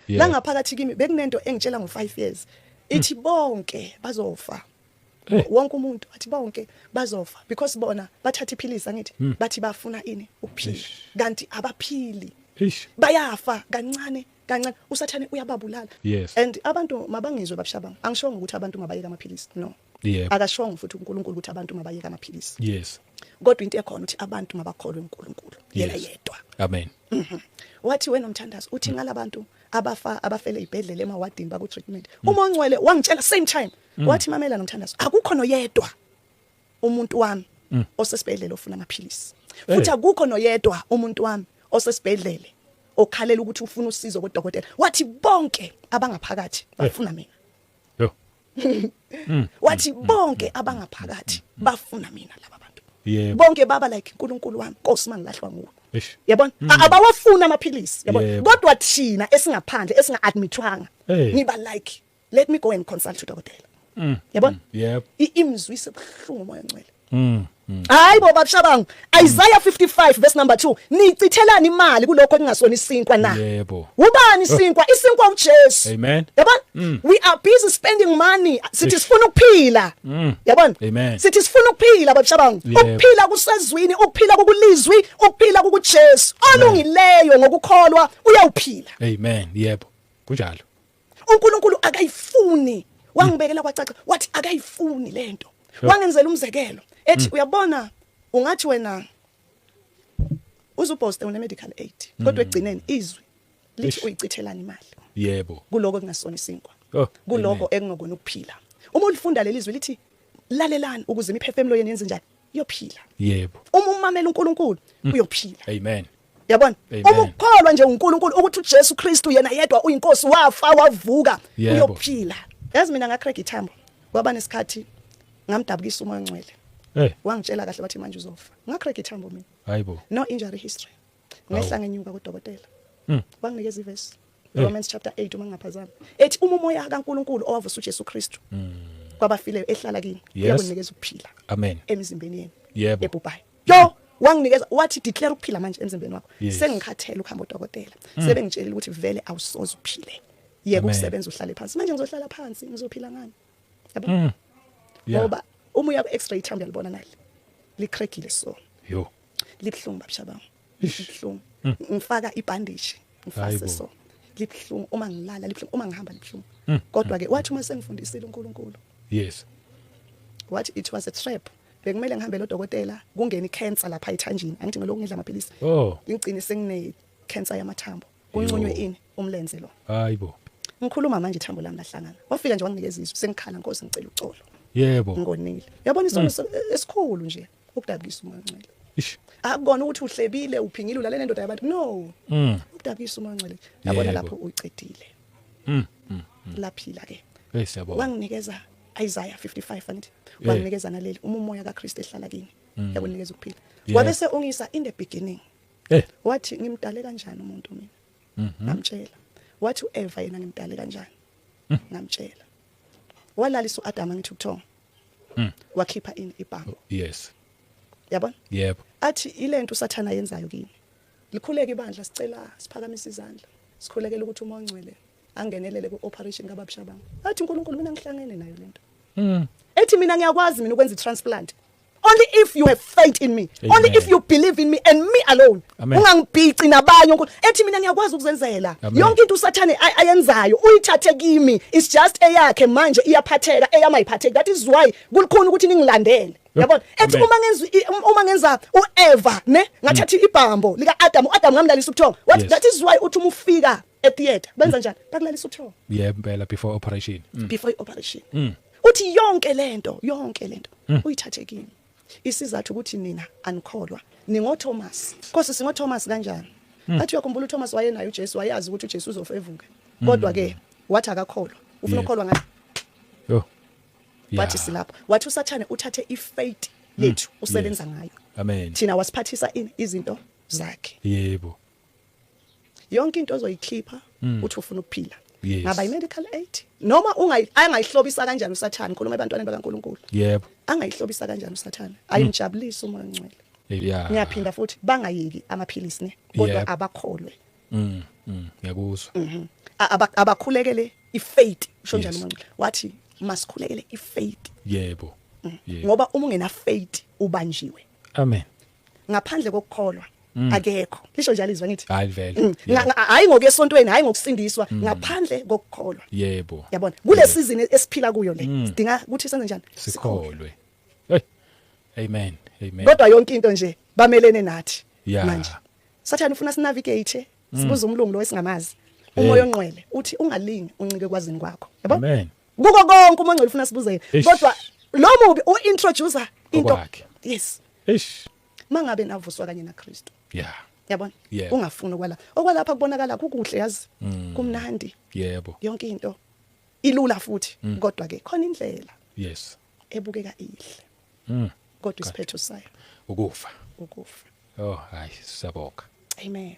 La ngaphakathi kimi bekunento engitshela ngo5 years ithi bonke bazofa. Wonke umuntu athi bonke bazofa because bona bathatha iphilisi, angithi bathi bafuna ini? Ukuphila, kanti abaphili. Bayafa kancane kancane, usathane uyababulala. And abantu mabangizwe, babushabanga, angishongo ukuthi abantu mabayeka amaphilisi, no. Akashongo futhi uNkulunkulu ukuthi abantu mabayeka amaphilisi. Kodwa into ekhona ukuthi abantu mabakholwe uNkulunkulu yena yedwa. Amen. Wathi wena umthandazo uthi ngalabantu abafa, abafele ibhedlela, emawadini, baku treatment, uma ongcwele wangitshela same time, wathi, "Mamela nomthandazo, akukho noyedwa umuntu wami osesibhedlela ofuna amaphilisi, futhi akukho noyedwa umuntu wami osesibhedlela okhalela ukuthi ufuna usizo kodokotela." Wathi bonke abangaphakathi bafuna mina. Yo. Wathi bonke abangaphakathi bafuna mina laba bantu. Bonke baba like, "uNkulunkulu wami, Nkosi, mangilahlwa nguwe." Yabona, abawafuna amaphilisi, yabona. Kodwa thina esingaphandle, esinga-admitwanga, ngiba like, "Let me go and consult udokotela," yabona. Imzwise buhlungu uMoya Ngcwele. Hayi bo, babushabangu, Isaiah 55 verse number 2, nicithelani imali kulokho okungasona isinkwa na? Ubani isinkwa? Isinkwa uJesu. Amen. Yabona, we are busy spending money, sithi sifuna ukuphila, yabona. Sithi sifuna ukuphila, babushabangu. Ukuphila kusezwini, ukuphila kukulizwi, ukuphila kukuJesu. Olungileyo ngokukholwa uyawuphila. Amen, yebo, kunjalo. uNkulunkulu akayifuni, wangibekela kwacaca, wathi akayifuni lento. Wangenzela umzekelo ethi, uyabona, ungathi wena uzuposte une medical aid, kodwa ekugcineni izwi lithi uyicithelana imali kuloko kungasona isinkwa, kuloko ekungokona ukuphila. Uma ulifunda leli zwi lithi, "Lalelani ukuze imiphefumulo yenu yenze njani? Iyophila." Uma umamela uNkulunkulu, uyophila. Amen. Yabona? Amen. Uma ukukholwa nje uNkulunkulu ukuthi uJesu Kristu yena yedwa uyinkosi, wafa, wavuka, uyophila. Yazi, mina ngacrack ithambo, kwaba nesikhathi ngamdabukisa uMoya Ongcwele. Wangitshela kahle, wathi manje uzofa. Ngacrack ithambo mina. Hayibo. No injury history. Ngehla ngenyuka kudokotela. Wanginikeza ivesi, Romans chapter 8 uma ngingaphazami, ethi uma umoya kaNkulunkulu owavusa uJesu Kristu kwabafileyo ehlala kini, uyakunikeza ukuphila Amen. emizimbeni yenu ebhubhayo. Yo, wanginikeza, wathi, "Declare ukuphila manje emzimbeni wakho." Sengikhathele ukuhamba udokotela, sebengitshelile ukuthi vele awusoze uphile, yeke ukusebenza, uhlale phansi. Manje ngizohlala phansi, ngizophila ngani, yabo? Ngoba uma uya ku-x-ray, ithambo uyalibona nali licrackile, so Yo. libhlungu, babushabanga, libhlungu. Ngifaka ibhandishi, ngifase. So libhlungu uma ngilala, libhlungu uma ngihamba, libhlungu. Kodwa ke wathi uma sengifundisile uNkulunkulu, wathi it was a trap. Bekumele ngihambe lo dokotela, kungena icancer lapha ethanjini, angithi ngelokhu ngidla amaphilisi. Ngigcine sengine cancer yamathambo, kuncunywe ini? Umlenze lo. Hayibo. Ngikhuluma manje, ithambo lami lahlangana. Wafika nje wanginikeza izwi, sengikhala, "Nkosi, ngicela uxolo, ngonile." Uyabona, isono esikhulu nje ukudabukisa uMoya Ongcwele. Akukona ukuthi uhlebile, uphingile, ulale nendoda yabantu, no. Ukudabukisa uMoya Ongcwele, yabona, lapho uyicedile. Laphila ke. Hey, siyabonga. Wanginikeza Isaiah 55, angithi? Wanginikeza naleli, uma umoya kaKristu ehlala kini, yakunikeza ukuphila. Wabe ungisa in the beginning. Wathi, "Ngimdale kanjani umuntu mina?" Ngamtshela. Wathi, "uEva yena ngimdale kanjani?" Ngamtshela. Walalisa uAdam, ngithi ubuthongo, wakhipha ini? Ibhambo. Yabona? Yebo. Athi ilento usathana yenzayo kini. Likhuleke ibandla, sicela siphakamise izandla, sikhulekele ukuthi uMoya Ongcwele angenelele ku-operation kababushabanga. Athi uNkulunkulu, "Mina ngihlangene nayo lento." Ethi, "Mina ngiyakwazi mina ukwenza i-transplant only if you have faith in me, only Amen. if you believe in me and me alone." Amen. Ungangibhici nabanye uNkulunkulu. Ethi, "Mina ngiyakwazi ukuzenzela Amen. yonke into usathane ayenzayo, uyithathe kimi. It's just eyakhe manje iyaphatheka, eyami ayiphatheki. That is why kulikhona ukuthi ningilandele." Yabona? Ethi Amen. uma ngenza uEva ne, ngathatha ibhambo lika Adam, uAdam ngamlalisa ubuthongo. Wathi that is why uthi uma ufika etheater benza njani? Bakulalisa ubuthongo. Yebo impela, before operation. Before i-operation. Uthi yonke lento, yonke lento uyithathe kimi. Isizathu ukuthi nina anikholwa, ningoThomas. Nkosi, singoThomas kanjani? Athi, uyakhumbula uThomas wayenayo uJesu, wayazi ukuthi uJesu uzofa evuke, kodwa ke wathi akakholwa, ufuna ukukholwa ngani? Yo. Wathi silapho, wathi usathane uthathe ifaith yethu, usebenza ngayo. Amen. Thina wasiphathisa ini? Izinto zakhe. Yonke into ozoyikhipha uthi ufuna ukuphila, ngaba i-medical aid noma angayihlobisa kanjani usathane, khuluma ebantwaneni bakaNkulunkulu, angayihlobisa kanjani usathane, ayimjabulisi uMoya Ongcwele. Ngiyaphinda futhi, bangayeki amaphilisi ne, kodwa abakholwe. Ngiyakuzwa. Abakhulekele ifaith, usho njalo umuntu wathi masikhulekele ifaith. Yebo. Yebo. Ngoba uma ungena faith ubanjiwe. Amen. Ngaphandle kokukholwa akekho, lisho njalo izwi ngithi. Hayi vele. Hayi ngokuya esontweni, hayi ngokusindiswa, ngaphandle kokukholwa. Yebo. Yabona kule season esiphila kuyo le, sidinga ukuthi senze njani? Sikholwe. Hey. Amen. Amen. Kodwa yonke into nje bamelene nathi manje. Sathane ufuna sinavigate, sibuza umlungu lo esingamazi. Umoya ongcwele uthi ungalingi uncike kwazini kwakho. Yabo? Amen. Kuko konke umoya ongcwele ufuna sibuze yena. Kodwa lo mubi uintroducer into. Yes. Eish. Mangabe navuswa kanye naKristu. Yeah. Yabona? Ungafuni okwala. Okwalapha kubonakala kukuhle yazi. Kumnandi. Yebo. Yonke into ilula futhi, kodwa ke khona indlela. Yes. Ebukeka ihle. Kodwa isiphetho sayo ukufa. Ukufa. Oh, hayi siyabonga. Amen.